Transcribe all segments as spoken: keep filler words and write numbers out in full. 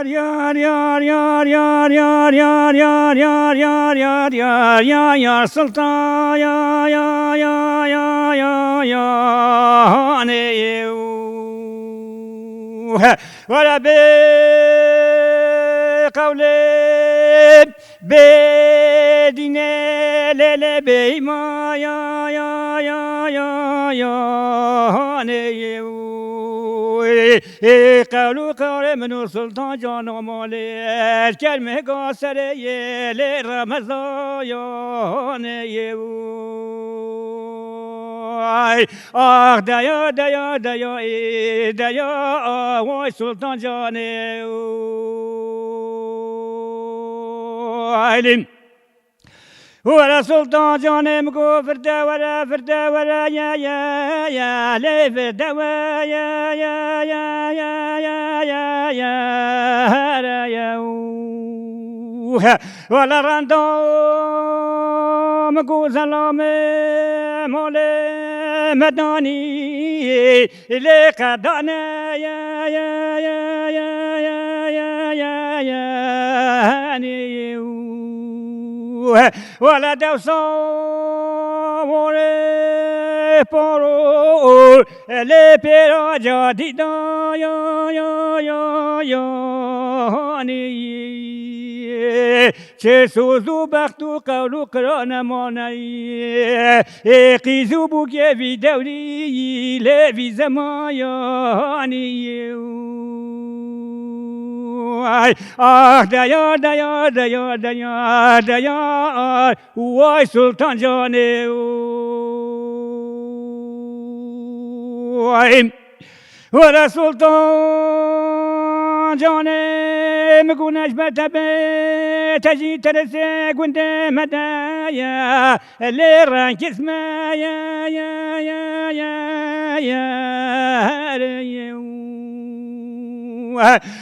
Yar yar yar yar yar yar yar yar yar yar yar yar yar yar Sultan ya ya ya ya ya ya ya ya ne ye u he wala be kavle be dine le le be ma ya ya ya ya ya ne ye u Ê qewlû qewrê min û Sultan Cano malê, ez kermêga serê yê lê Remezayane yê û. Ay, ax deya, deya, deya, ê deya, ax, way Sultan Canê û. Ay, lîm. Were Sultan Canê min got, firde were, firde were, ye, ye, ye, lê firde we, ye, ye, ye, here ye, û, he. Wele renda min got, zelamê molê me danî, lê qedane, ye, ye, ye, ye, ye, ye, ye, ye, ye, henî, û, he. Wele dewsa warê paro, lê pêra cadî da ya, ya, ya, ya, hanî. Çi soz û bext û qewl û qira nemane. Ê qîz û bûkê vî dewrî, lê vî zemayanî. Ay, ah, deya, deya, deya, deya, deya, ay. Way Sultan Canê, way. Were Sultan Canê, min got, neşbe te be, te jî teresê gundê me de ye, lê rengkîz me ye, ye, ye, ye, ye, here ye.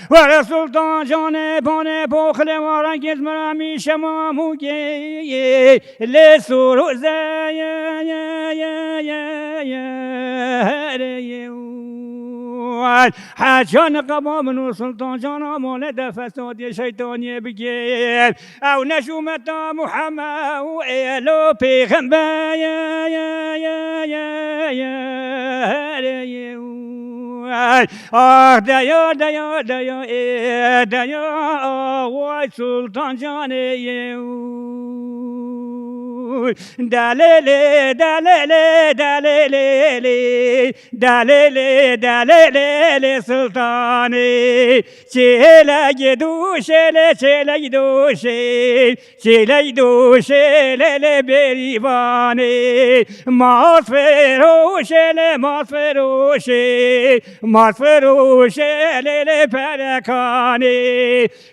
Were Sultan Canê, panê poxilê wa rengkîz me ra mîşema mûkê. Lê soroze ye, ye, ye, ye, ye, here ye, û, ay, heçan qeba min û Sultan Cana mole de fesadê şeytaniyê bike. Ew neşûmeta Muhammed û êlo pêxember ye, ye, ye, ye, ye, here ye, û, ay, ah, deya, deya, deya, ê, deya, ah, way Sultan Canê ye, û. Delê lê, delê lê, delê lê lê. Delê lê, delê lê lê Sultanê. Çêlek dûşê lê, çêlek dûşê. Çêlek dûşê lê lê Bêrîvanê. Mas firoşê lê, mas firoşê. Mas firoşê lê lê Perekanê.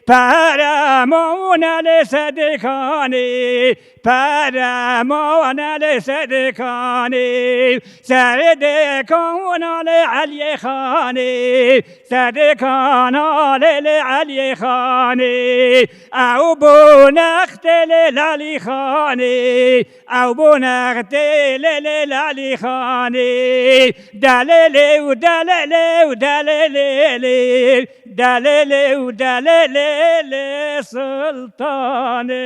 Pere mane lê Sedêkanê, pere mane lê Sedêkanê, Sedêkana lê Eliyê Xanê, Sedêkana lê lê Eliyê Xanê, ew bo nextê lê Lalî Xanê, ew bo nextê lê lê Lalî Xanê, delê lê û delê lê û delê lê lê. Delê lê û delê lê lê Sultanê.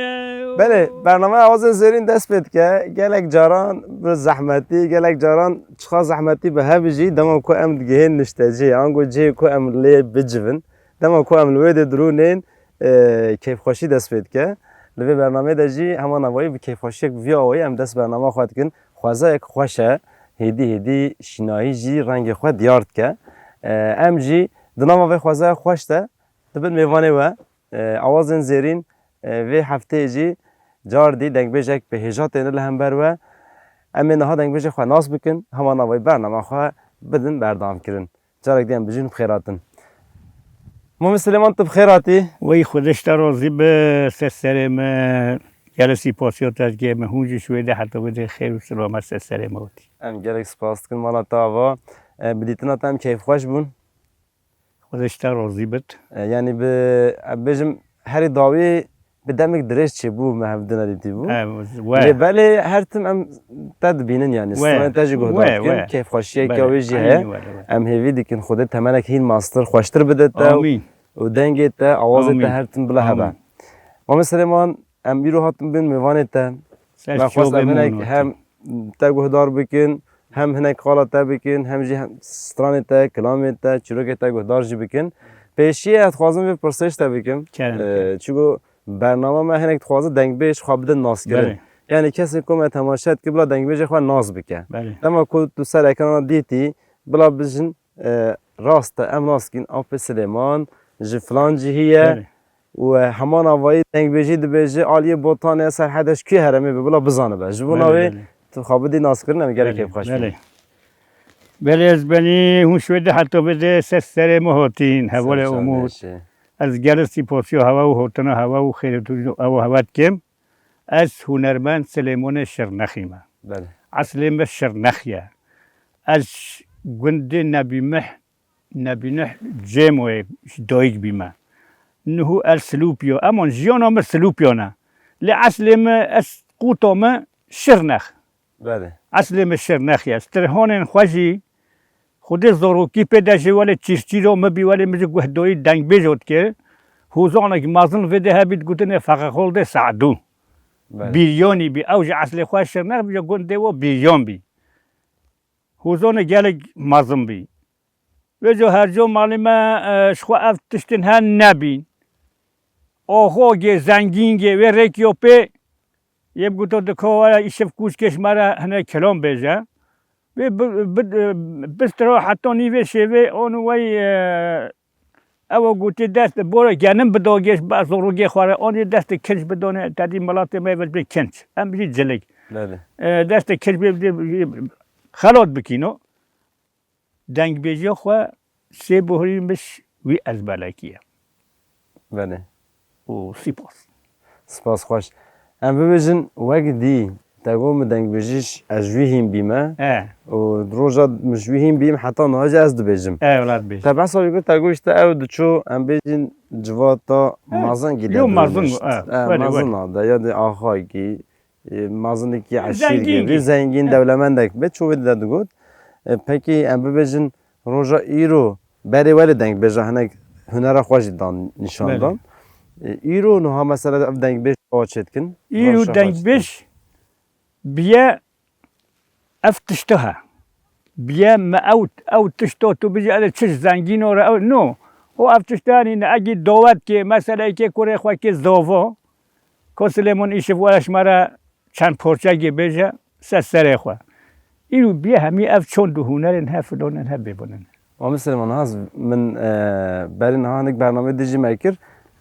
Belê, bernameya Awazên Zêrîn dest pê dike. Gelek caran bi zehmetî, gelek caran çiqa zehmetî bi hev jî dema ku em digihên niştecihê, ango cihê ku em lê bicivin, dema ku em li wê dê dirûnên, e, keyfxweşî dest pê dike. Li vê bernameyê de jî hema navayî bi keyfxweşiyek bi vî awayî em dest bernama xwe dikin. Xwezayek xweş e, hêdî hêdî şînahî jî rengê xwe diyar dike. E, em jî di nava vê xwezaya xweş de dibin mêvanê we. E, Awazên Zêrîn, e, vê hefteyê jî car dî dengbêjek bi hêja têne li hember we. Em ê niha dengbêjê xwe nas bikin, hema navayî bernama xwe bidin berdewamkirin. Carek dî em bijîn bi xêr hatin. Mamê Silêman, tu bi xêr hatî. Wey, Xwedê ji te razî be, ser serê me. Gelek sipasiya te dike, me hûn jî ji wê de heta wê de xêr û silamet ser serê me hatî. Em gelek spas dikin mala te ava. E, bi dîtina te em keyfxweş bûn. Xwedê ji te razî bit. E, yanî bi, em bêjim, herî dawî bi demik dirêj çêbû, me hevdî nedîtîbû. E, we. Lê belê her tim em te dibînin, yanî We. stranê te jî guhdar We, dikin. we. Keyfxweşiyeke Belê, wê jî eynî heye. we, we. Em hêvî dikin Xwedê temenek hîn mastir xweştir bide te. Amîn. û dengê te, awazê te Amîn. Her tim bila hebe. Amîn. Mamê Silêman, em îro hatin bin mêvanê te. Ser Me xwest çavê em hinek min hem te guhdar bikin, hem hinek qala te bikin, hem jî hem stranê te, kilamê te, çîrokê te guhdar jî bikin. Pêşiyê ez dixwazim vê pirsê ji te bikim. Kerem, Ee, kerem. Çigo bernama me hinek dixwaze dengbêj xwe bide naskirin. Belê. Yani kesê ku me temaşe dike bila dengbêjê xwe nas bike. Belê. Dema ku tu ser ekrana dîtî, bila bijin, e, rast e, em nas dikin, Apê Silêman ji filan cihî ye Belê. Û, e, heman avayî dengbêjî dibêje, aliyê Botanê, Serhedê, ji kuyê herêmê be, bila bizanibe. Ji bo Belê, navê belê. Tu xwe bidî naskirin, em gelek Belê, kêfxweş bin. Belê. Belê, ez benî hûn şwêdê heta vêdê ser serê min hatîn, hevalê Umut. Ser çavê şê. Ez gelê sîpasiya hewe û hatina hewe û xêrê tu ew hewe dikim. Ez hunermend Silêmonê Şirnexî me. Belê. Eslê me Şirnex ye. Ez gundê Nebîmih, Nebînuh Cêmoyê ji dayik bîme. Niho ez Silûpiyo. Eman jiyana me Silûpiyan e. Lê eslê me, ez qûta me Şirnex. Belê. Eslê me Şirnex ye. Strihonên xwe jî Xwedê zorokî pê de jî welê çîrçîro min bî, welê min ji guhdoyî dengbêjo dikir. Hûzanek mezin vê de hebî, digotinê Feqexoldê Se'dû. Belê. Bîryonî bî. Ew ji eslê xwe Şirnex bî, ji gundê we Bîryon bî. Hûzanê gelek mezin bî. Vêco her co malê me, e, ji xwe ev tiştên her nebîn. Oxogê, zengîngê, wê rêkiyo pê, yê bi goto diko were îşev kûçkê ji me re hinek kelam bêje. Wê bi, bi, bistiro heta nîvê şêvê, onu wey, e, ew gotê dest, bore genim bidogê ji ba zorogê xwe re, onê destê kinc bidone, tedî milatê me ve bê kinc. Em jî cilik. Belê. E, destê kinc bê, bê, bê, xelat bikîno. Dengbêjiya xwe sê bohrî miş wî ezbelekî ye. Belê. Û sîpas. Spas xweş. Em bibêjin wek dî te got min dengbêjî ş-, ez ji wî hîn bîme. E. Û roja min ji wî hîn bîm heta niha jî ez dibêjim. E, wela dibêjim. Te behsa wî kir, te got işte ew diçû, em bêjin civata E, mezin gî yo de mezin, durmuşt. E, e, were, mezin were. A de ya de axayekî, e, mezinekî eşîr Zengîn gibi, gî. Zengîn, E. Dewlemendek be, çû wê de digot. E, pekî em bibêjin roja îro berê welê dengbêja hinek hunera xwe jî dan nîşan Belê. Dan. E, îro niha mesela ev dengbêj xwe çêdikin. Îro Roja xwe dengbêj çêdikin. Biye ev tişta he. Biye me ew, ew tişta tu bijî, ez çi zengîn ore, ew, no. O ev tişta nîne, egî dawet ke, mesela ke kurê xwe ke zava, Ko Silêmon îşev were ji me re çend porçekê bêje ser serê xwe. Îro bîye hemî ev çond û hunerên he, filonên he bêbûnin. Mamê Silêmon, niha min, e, berî niha hinek bernameyê dijî me kir.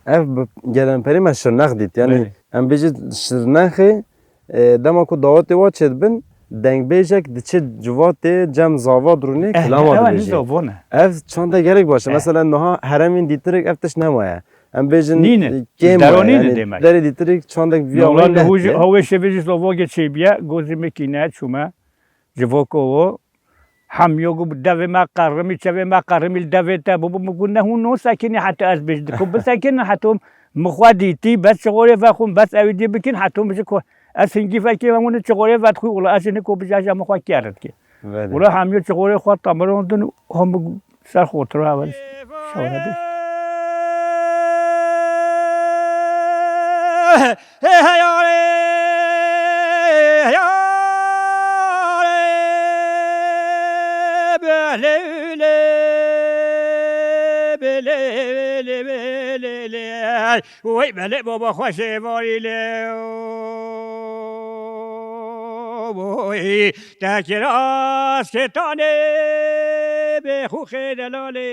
Ev bi gelemperî me Şirnex dît. Yanî Belê. Em bêjî Şirnexê, e, dema ku dawetê wa çêdibin, dengbêjek diçe civatê cem zava durûnê Eh, kilama ew dibêjî. Nî zava ne. Ev çanda gelek baş e. Eh. Mesela niha heremên dîtirek ev tişt nemaye. Em bêjin, Nîne. E, kêm Deronî waye, ne yani demek. Derê dîtirek çandek viya Nola wayî niho jî lehtiye. Hawê şevê jî zovogê çêbiye, gozê me kîne çûme. Civoko wo. Hemiyo gu devê me qerimî, çevê me qerimî li devê te bû, bû, min gu ne hûn no sekinî heta ez bêj diku. Bisekinin heta min xwe dîtî, bes çixorê vexwin, bes ewî dî bikin, heta min ji ku ez hingî vekê ve hûn çixorê vedixwî, wila ez jî niko bijaja min xwe kê erdikê. Belê. Wila hemiyo çixorê xwe temirandin û hemû ser xotira evel şewre bê. Wey belê baba xweşê varî lê. Oy, te kiras ketanê bê xûxê delalê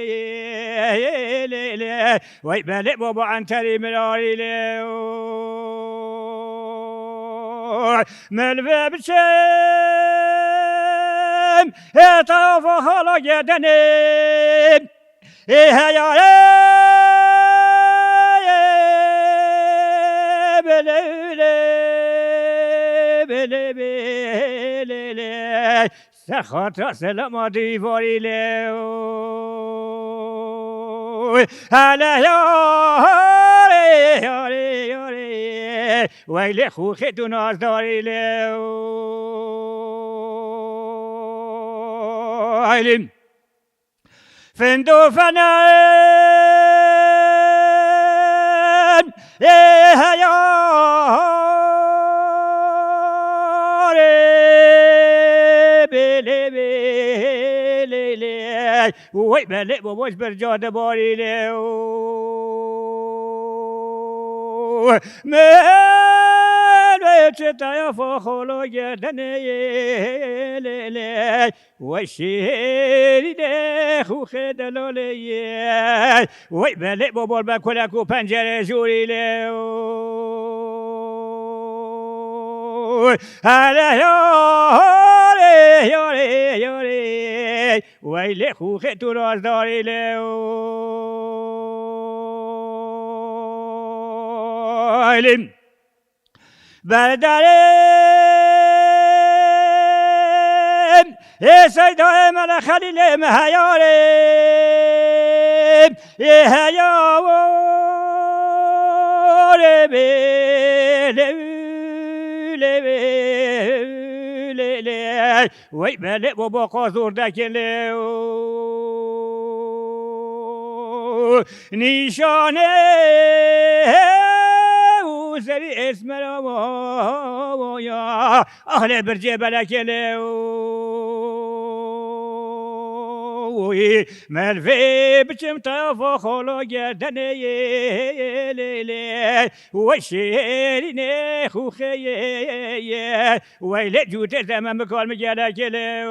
lê lê. Wey belê baba enterî mirarî lê. Oy, min vê biçim, ê tava hala gedenê. Ê heyarê bele bele bele bele. Ser xatra selama dîvarî lê. Hele yarê yarê yarê. Weylê xûxê tu nazdarî lê. Eylim. Findo fene Ê heyarê bêlê bêlê lê, wey belê bo boş bir ca de barî lê. Min wê çi taya faxolo gerdenê lê lê. Wey şêrînê xûxê delalê yê. Wey belê bo bor be kulek û pencerê jûrî lê. Hele yarê, yarê, yarê. Wey lê xûxê tu razdarî lê. Lim. Berdarê, ê seydayê me le xelîlê me heyarê, ê heyarê bê lê, lê, lê, lê. Wey belê bo bo qazor dekin lê. Nîşanê û serî esmera ya. Ahlê bircê belekê lê. Melvê biçim tafa xala gerdenê yê lê lê. Wey şêrînê xûxê yê. Wey lê cûtê zeme mikal mi gelekê lê.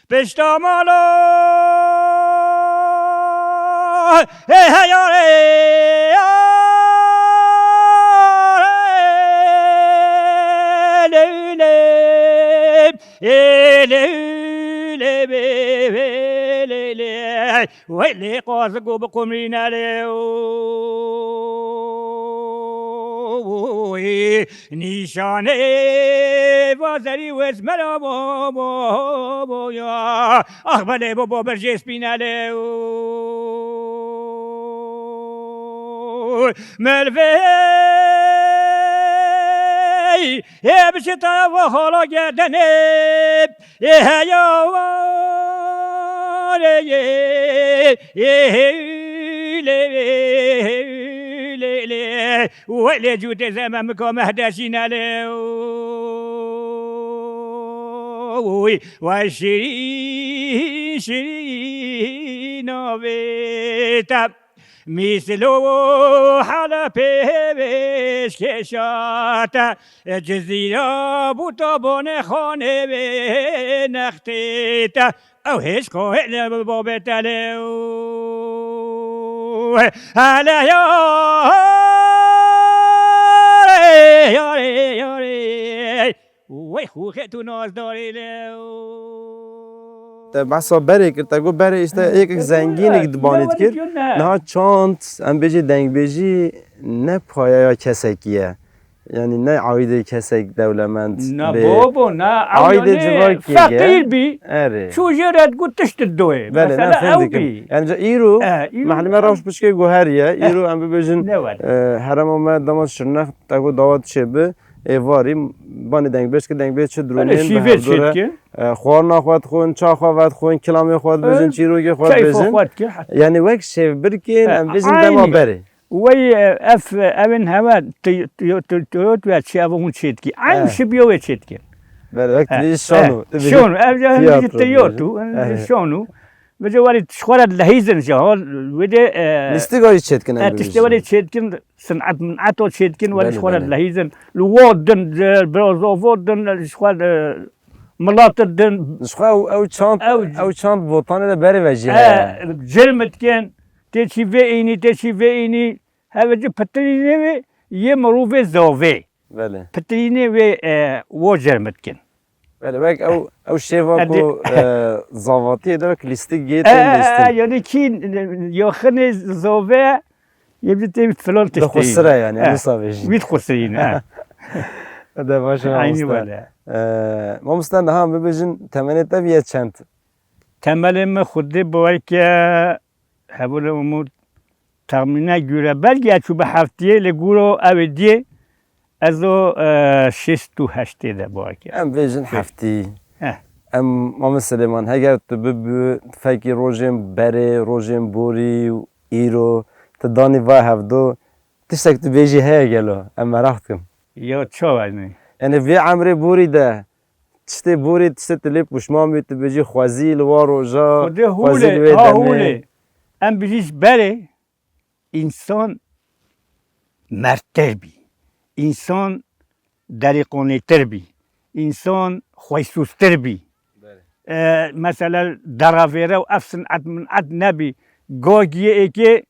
Pişta mala, ê heyarê, lê, lê, ê lê, lê, bê, bê, lê, lê. Wey lê qazik û bi qumrîne lê. Nîşanê vazerî wez mera bo, bo, bo ya. Ax belê bo, bo berjê spîne lê. Melvê, ê biçita vo xala gerdenê. Ê heya warê yê, ê heylê, heylê, lê. Welê cûtê zeme miko mehdeşîne lê. Oy, vay şirîn, şirîn avê te. Mîslo hala pêvêş kêşa te. Cizîra bûta bonê xanê wê nextê te. Ew hêşko hêle bi babê te lê. Hele yarê, yarê, yarê. Wey xûxê tu nazdarî lê. Te behsa berê kir, te got berê işte yek zengînek dibanî dikir. Niha çand, em bêjî dengbêjî ne payeya kesekî ye. Yanî ne aîdê kesek dewlemend bê. Na bobo, na, ew aîdê yanî civakî ye. Feqîr bî. Erê. Çû jê re digot tişt doyê. Belê, mesela ew bî. Yanî îro, eh, îro mehlime rewş pişkê guheriye. Eh. Îro em bibêjin, ne were, eh, herema me dema Şirnex te got dawa dişê bi. Êvarî banê dengbêj ki dengbêj çi dirûnên bi hevdû re, eh, xwarina xwe dixwin, ça xwe vedixwin, kilamê xwe dibêjin, çîrokê xwe dibêjin. Yanî wek şêvbirkên, eh, em bêjin dema berê. Wey, e, ev, e, evên heve ti-, ti-, ti-, tiyot ve çi ev hûn çêdikî. Eyn şibiyo wê çêdikî. Belê, wek tu bêjî şano, tu bêjî şano, ev, ev tiyatro, tiyot û, ev şano. Vêce warî ji xwe re dilehîzin ji hol, wê de, e, lîstika jî çêdikin, e, em tiştê bibêjin. Warî çêdikin, sin'et min'et o çêdikin, warî ji xwe re dilehîzin. Belê, belê. Li wo din, li, biraz o vo din, ji xwe, e, milat din. Ji xwe ew, ew çand, ew, ew çand botanê de berê ve jî heye. E, cirm dikin, tê çî vê înî, tê çî vê înî. Heve jî pitirînê wê yê mirovê zavê. Belê. Pitirînê wê, e, wo cerm dikin. Belê, wek ew, ew şêva ku, e, zavatiyê de wek lîstik gê tên lîstin. E, e, e, yanî kî yaxinê zave yê bi tê filan tiştê. Dixusire yanî, e, wisa bêjî. Wî dixusirîne, e. De baş e, mamoste. Eynî wele. E, mamoste, niha em bibêjin temenê te viye çend? Temelê min xwedê bi weke Hebûre Umûr texmîne göre belki çû bi heftiyê, lê gûro ew ê diyê ez o, e, şêst û heştê de bawekê. Em bêjin heftî. Heh. Em, Mamoste Silêman, heger tu bibû fekî rojên berê, rojên borî û îro, tu danî va hevdo, tiştek tu bêjî heye gelo? Em meraq dikim. Ya çawa ne? Yanî vê emrê borî de, tiştê borî, tiştê tu lê puşman bî, tu bêjî xwezî li wa roja, Xwedê xwezî hûlê, li wê ha demê. Hûlê. Em bijî ji berê, însan merttir bî, însan derîqonêtir bî, însan xweysûztir bî. Belê. E, mesela deravêre û ev sin'et min'et nebî. Gagiyê êkê,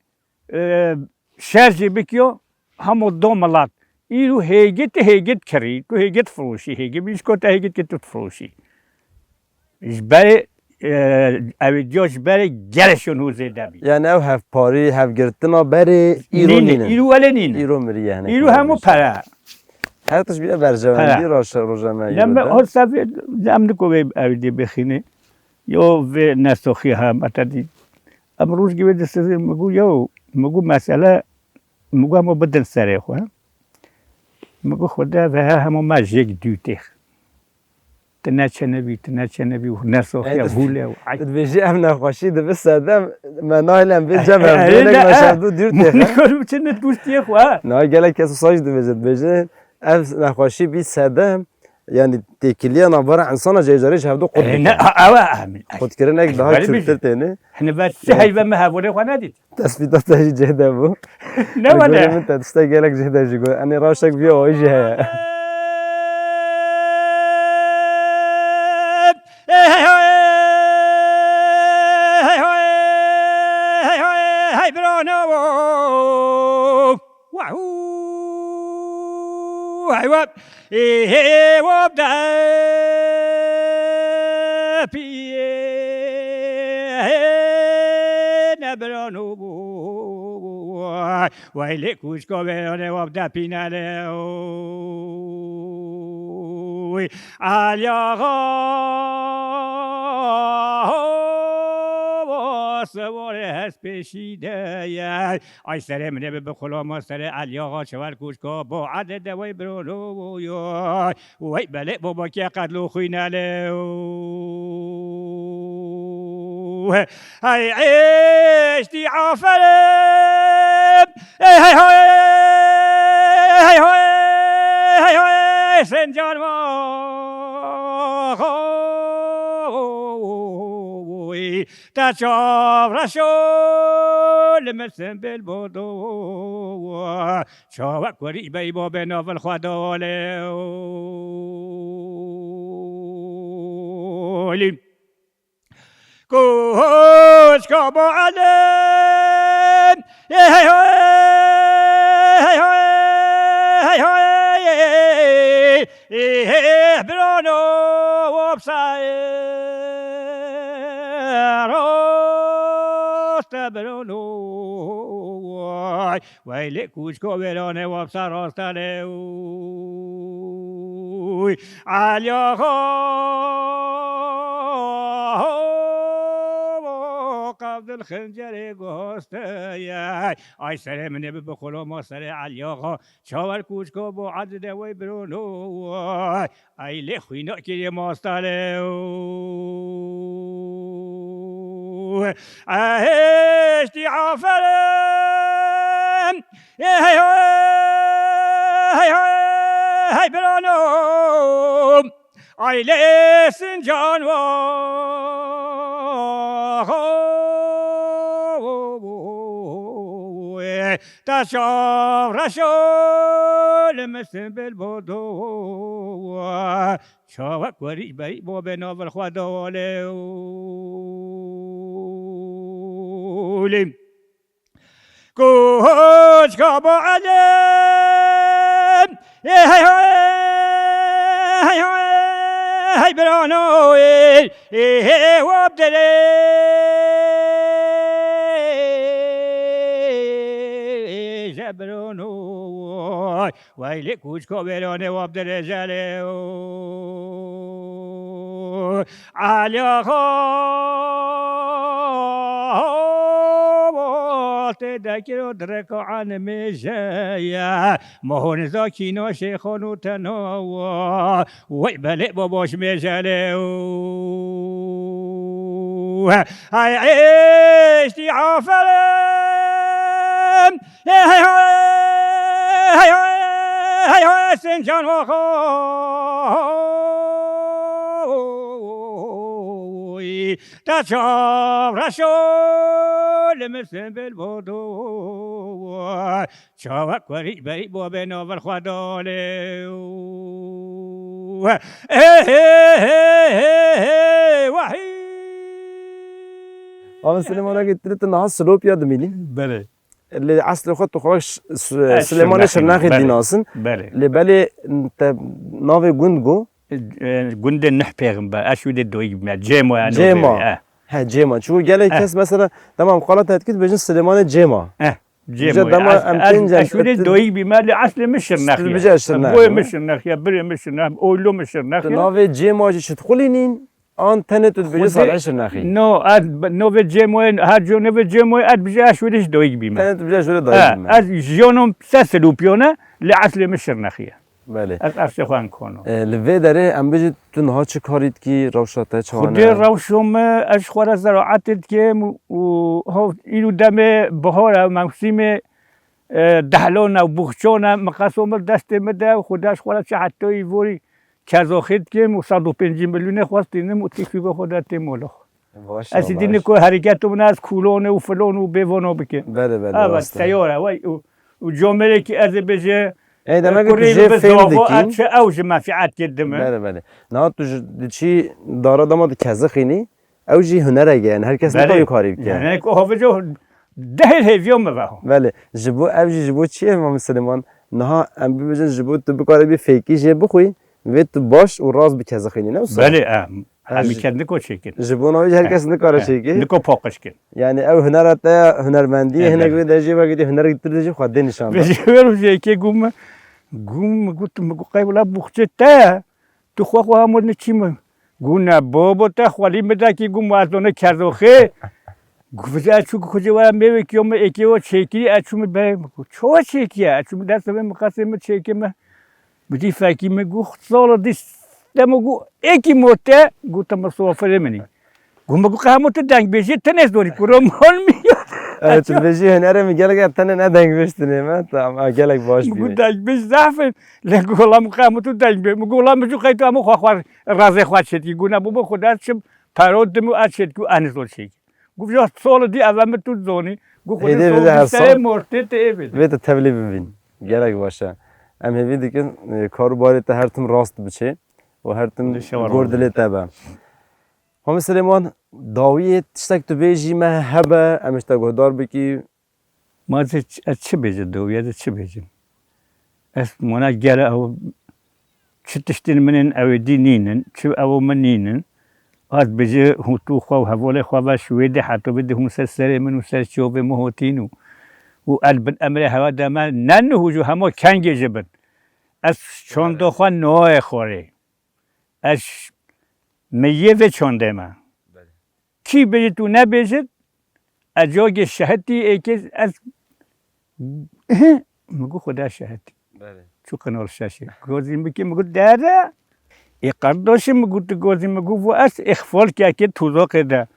e, şer jî bikiyo, hemo do milat. Îro hêgit, hêgit kirî, tu hêgit firoşî, hêgit bî ji ku te hêgit ke tu firoşî. Ji berê, e, ew ê diya ji berê gelek şûn hû zêde bî. Yani ew hevparî, hevgirtina berê îro Nîne, nîne. Îro wele nîne. Îro miriye hinek Îro hemû pere. Her tişt bîye berjewendî Pere. Raşe roja me Ne îro me de. Hol sevê em niko wê ew dê bixîne. Yo vê nesoxî ha me te dî. Em roj givê di sizê mi gu yo, mi gu mesele, mi gu hemû bidin serê xwe. Mi gu Xwedê ve he hemû me jêk dû têx. Tu neçenibî, tu neçenibî û nesoxiya Ey, tu, hûle û ey. Tu dibêjî ev nexweşî dibi sedem, me nahêlem bê cem Ey, hevdû, ey, nek ne, me eh, şevdû dûr têxe. Nikor biçin ne dûr têx we. Na gelek kes wisa jî dibêje, dibêje, ev nexweşî bî sedem, yanî têkiliya navbera insana jê carê ji hevdû qut Ey, ne, dike. A, ew e, em, Qutkirinek daha Belê çûktir bijî. Têne. Hini ve sê heyve me hevolê xwe nedît. Tespîta te jî cêde bû. Ne Li wele. Gorî min te tiştek gelek cêde jî got. Enê raştek biya o jî heye. Hey, birano. Wahoo! Hey, what? Ê, hê, wap de piyê, hê, ne birano bû. Wey lê kûçka wêranê wap de pîne lê. Oy, Alyaxa, siwarê hespêşî de ye. Ay serê min ê bi, bi xulama serê Elyaxa çewer kûçka bo erdê de wey birano yo. Wey belê bo bakê qedlo xwîne lê. Hey eştî aferin. Hey hey hey. Hey hey hey hey. Sencan ma. Te çav reşo li min sembêl bodo. Çawa kurî bey bo bê navil xwe dawalê. Lî. Koçka bo elê. Hey, hey, hey, hey, hey, hey, hey. Ê, birano, wapsa, ê, rast e, birano, wey, wey lê kûçko wêranê wapsa rast e lê, oy, Elyaxa, qevdil xincerê guhasteye, ay, serê min ê bi, bi xuloma serê Elyaxa, Çawer kûçko bo erd de wey birano. Ay lê xwîna kirê mastalê. Eştî aferin. Hey, hey, hey, hey, hey, birano. Ay lê sincan wa. Te çav reşo li min sembêl bodo. Çawa kurî bey bo bê navil xwe dawalê. Lîm. Koçka bo elê. Hey, hey, hey, hey, hey, hey, birano, hey, hey, hey, wap dere, je birano, wey lê kûçka wêranê wap dere jele, Alyaxa, tê dekiro direka anmêjeye, Mahoniza kîna şêxan û tenawa, wey belê baba ji mêjele. Hay eştî aferin. Hey hay hay, hey hay, hey hay, Sincan oxoy. Ta çav reşo li min sembel bodo. Çawa kurî berî bo bê nover xwe dole. He he he he he he, wahî. Ama Silêmanakê tu, tu niha Silopya dimînî. Belê. Lê eslê xwe tu xwe ş-, s-, Silêmanê Şirnexê dînasin. Belê. Lê belê te navê gund got. E, gundê Nuh Pêxember, ez wî dê doyîk bime. Cêma, yani, Cêma. He. He, Cêma. Çünkü gelek kes mesela, tamam, qala te dikit, bêjin Silêmanê Cêma. Eh. Cêmo, dema ez, em ez, pênc ez şûrê doyî bîme, lê eslê min Şirnexî ye. Bûyê min Şirnex ye, birê min Şirnex, oylo min Şirnex ye. Tu navê Cêma jî çi dixwilînîn, an tenê tu dibêjî Salihê Şirnexî? No, ez b-, navê Cêmoyê, her co navê Cêmoyê, ez dibêjî ez şûrê ji doyî bîme. Tenê tu dibêjî şûrê doyî bîme. Ez jiyanom ser Silopiyone, lê eslê min Şirnexî ye. Belê. Ez eslê xwe en kono. E, li vê derê em bijî tu niha çi karî dikî, rewşa te çawa ne? Xwedê rewşo me, ez ji xwe re zeraetê dikim û, û ho-, îro demê bihar e, mewsîmê, e, dehlon e û buxçon e, miqeso min destê min de û Xwedê ji xwe re çi heta îvorî kezoxê dikim û sed û pêncî milyonê xwe stînim û têkî xwe de têm wilo. Baş e, Ez ê baş. Dînî ku hereketo min ez kulonê û filon û bêvono bikim. Belê, belê, Evet, rast e. Seyore, wey, û, û comerê ki ez ê bêje, Ey, demek ki tu kurê jê bi fêm zava, dikî. Ez çi ew ji menfîet kê dime. Belê, belê. Niha tu ji, diçî dara dema tu kezixînî, ew jî hunerek e, yani her kes Belê. Nikare karî bike. Yani ku havêca dehê hêviya me ve. Belê, ji bo ev jî ji bo çi ye, Mamê Silêman? Niha em bibêjin ji bo tu bikarî bî fêkî jê bixwî, vê tu baş û rast bi kezixînî, ne wisa? Belê, em, Ha, em ji, kendiko çêkin. Ji bo navê jî her kes nikare çêkê. Niko paqij kin. Yani ew hunera te ya, hunermendiyê, hinek vê de jî wekî hunerek dir de jî xwedê nîşan da. Vê jî wê rojê yekê gû min, gû min got, min got, qey wila buxçê te ye. Tu xwe xwe hemû ne çî min. Gû ne babo te xwelî min de kî gû min ez done kerdoxê. Gû vêca ez çû ku xwecê were mêvekî yo min êkê o çêkirî, ez çû min be, min got, çawa çêkiye? Ez çû min dest min qesê min çêkê min. Bi dî fekî min got, sala dî demo got, êkî mote, got, te misafirê min î. Got, min got, qehmo tu dengbêjî, tenê zorî kuro mal mi ya? Evet, tu bêjî hunerê min gelek e, tenê ne dengbêj tinê me, tamam, ha, gelek baş bî. Min got, dengbêj zehf in, lê got, wela min qehmo tu dengbêj. Min got, wela min jû qey tu hemû xwe xwe razê xwe çêdikî. Got, ne bû min xwe dest çim, pero dim û ez çêdikî û ez nizor çêkî. Got, ya sala dî eve min tu zonî. Got, xwe Hêdî dê vêde her sal. Mortê te ê vêde. Vê te tevlî bibîn. Gelek baş e. Em hêvî dikin, e, karûbarê te her tim rast biçê û her tim Dişe var gor oldu. Dilê te be. Homê Silêman, dawiyê tiştek tu bêjî me hebe, em ji te guhdar bikî. Ma ez, ez çi bêjim, dawiyê de çi bêjim? Ez mona gere ew çi tiştên min in, ew ê dî nînin, çi ew min nînin. Ez bêjî hûtû xwe û hevalê xwe ve şûyê de heta vê de hûn ser serê min û ser çavê min hotîn û, û ez bin emrê hewa de me ne nuhû jû hema kengê ji bin. Ez çanda xwe nayê xwarê. Ez meyê vê çandê me. Belê. Kî bêjit û nebêjit, ez cagê şehitî êkê ez, min got, Xuda şehitî. Belê. Çû qinal şaşê. Gozî min kê, min got, dere. Ê qardaşê min got, tu gozî min got, vo ez ixfal kekê tuzaqê de.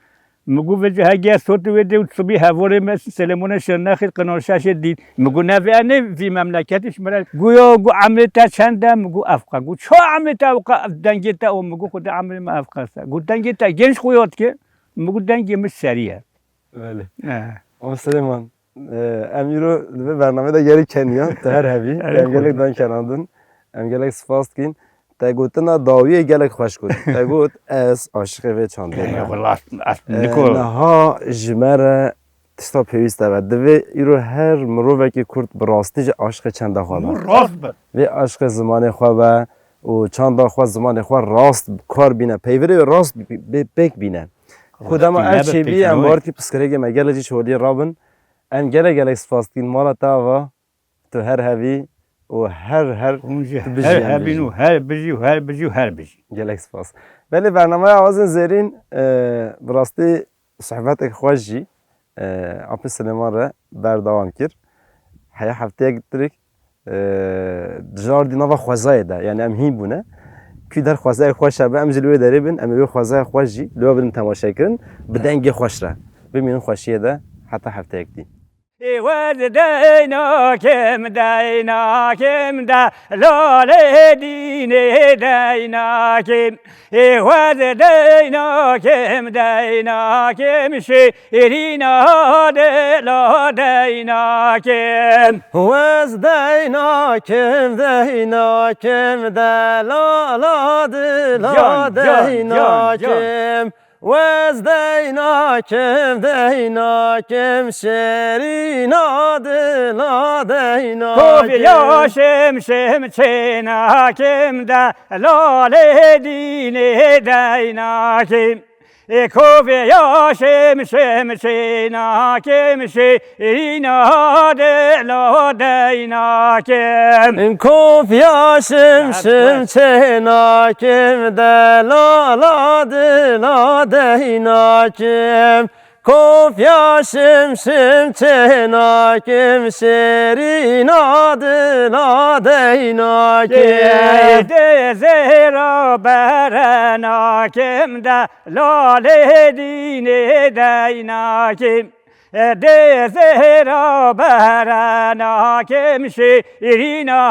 Min got, vêca hege sot wê dê û sibî hevalê me Selemonê Şirnexê qinal şaşê dît. Min got, ne vê ne vî memleketê ji min re. Got, ya, got, emrê te çend e? Min got, evqa. Got, ça emrê te evqa, dengê te o? Min got, Xuda emrê me evqa se. Got, dengê te genç xuya dike. Min got, dengê min serî ye. Belê. He. Ama Silêman, e, em îro li vê bernameyê de gelek keniya, tu her hebî. Erê Em gelek xwe. Dan kenandin. Em gelek spas dikin. Te gotina dawiyê gelek xweş got. Te got, ez aşiqê vê çandê me. Eyvallah, ez E, Niko. Niha ji me re tişta pêwîst e. Divê îro her mirovekî kurd bi rastî jî aşiqê çanda xwe be. Hûn rast bin. Vê aşiqê zimanê xwe be û çanda xwe, zimanê xwe rast kar bîne. Peyvê rast bê-, pêk bîne. Xwedema ev çêbî, em bar kî piskirekê me gelek jî çoliyê rabin. Em gelek gelek spas dikin. Mala te ava. Tu her hevî û her, her Hûn jî tu bijî, her em hebîn bijî. Û her bijî û her bijî û her bijî. Gelek spas. Belê, bernameya Awazên Zêrîn, e, bi rastî sohbetek xweş jî, e, Apê Silêman re berdewam kir. Heya hefteyek dirik, e, di jardî nava xwezayê de, yani em hîn bûne. Kî der xwezayê xweş hebe, em jî li wê derê bin, em ê wê xwezaya xweş jî li we bidin temaşekirin, bi dengê xweş re. Bimînin xweşiyê de, heta hefteyek dî. Ê wez deynakim, deynakim de, lalê dînê deynakim. Ê wez deynakim, deynakim, şîrîna dila deynakim. Wez deynakim, deynakim, delala dila Can, can, can, can. deynakim. Wez deynakim, deynakim, şêrîna dila deynakim. Koviya şim şim çênakim de, lalê dînê deynakim. Ê koviya şim şim çênakim, şêrîna dila deynakim. Koviya şim şim çênakim, delala dila deynakim. Koviya şim şim çênakim, şêrîna dila deynakim. Dê zêra berenakim de, lalê dînê deynakim. Dê zêra berenakim, şîrîna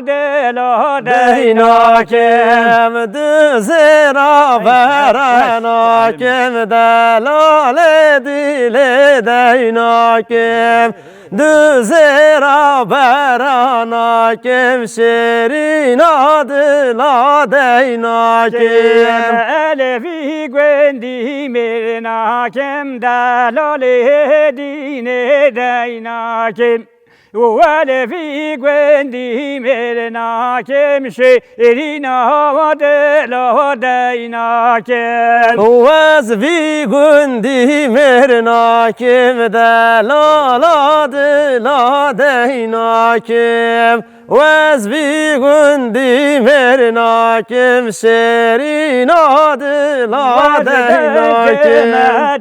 dila deynakim. Deynakim, dê zêra berenakim, delalê dilê deynakim. Dê zêra berenakim, şêrîna dila deynakim. Elevî gundî mêrnakim, delalê dînê deynakim. Elevî gundî mêrnakim, şêrîna dila deynakim. Wez vî gundî mêrnakim, delala dila deynakim. Wez vî gundî mêrnakim, şêrîna dila deynakim.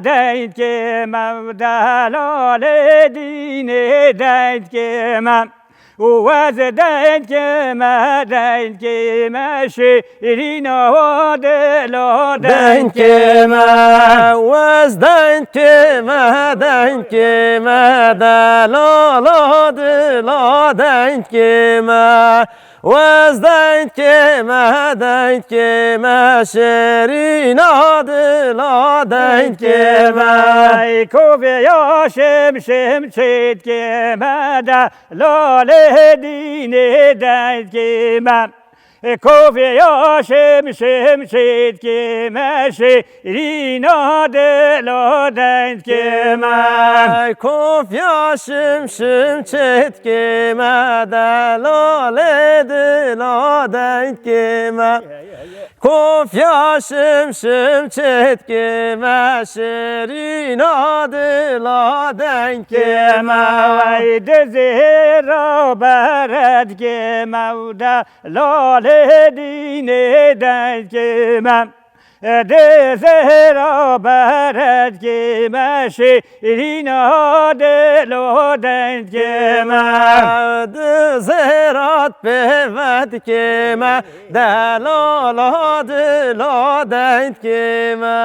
Deynkime, delalê dînê deynkime. Wez deynkime, deynkime, şîrîna dila deynkime. Wez deynkime, deynkime, delala dila deynkime. Wez deynkime, deynkime, şêrîna dila deynkime. Ey koviya şim şim çêtkime de, lalê dînê deynkime. Koviya şim şim çêtkime, şêrîna dila deynkime. Koviya şim şim çêtkime, delalê dila deynkime. Koviya şim şim çêtkime, şêrîna dila deynkime. Ey dê zêra beretkime, delalê dînê deynkime. Dê zêra beretkime, şîrîna dila deynkime. Dê zêra pêvetkime, delala dila deynkime.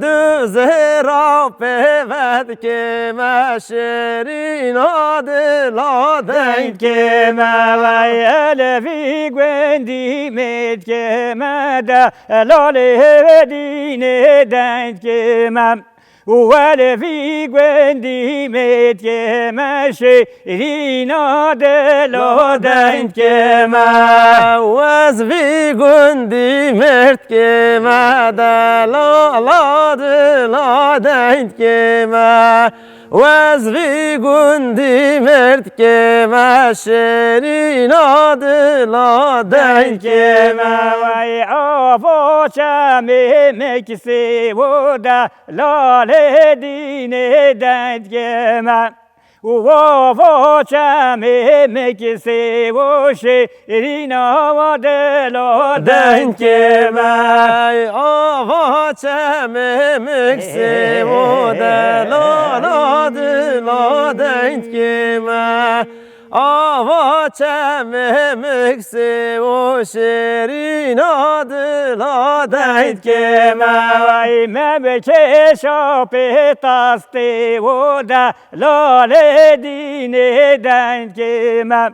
Dê zêra pêvetkime, şêrîna dila deynkime. Ey elevî gundî mêrtkime, delalê dînê deynkime. Elevî gundî mêrtkime, şêrîna dila deynkime. Wez vî gundî mêrtkime, delala dila deynkime. Wez vî gundî mêrtkime, şêrîna dila deynkime. Ey ava çemê miksê û de, lalê dînê deynkime. Ava çemê miksê û şêrîna dila deynkime. Ey ava çemê miksê û delala dila deynkime. Ava çemê miksê û şêrîna dila dengê me. Ay me bi kêşa pê tastê û de lalê dînê dengê me.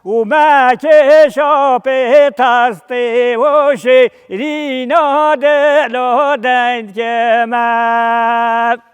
Û me kêşa pê tastê û şêrîna dila dengê me.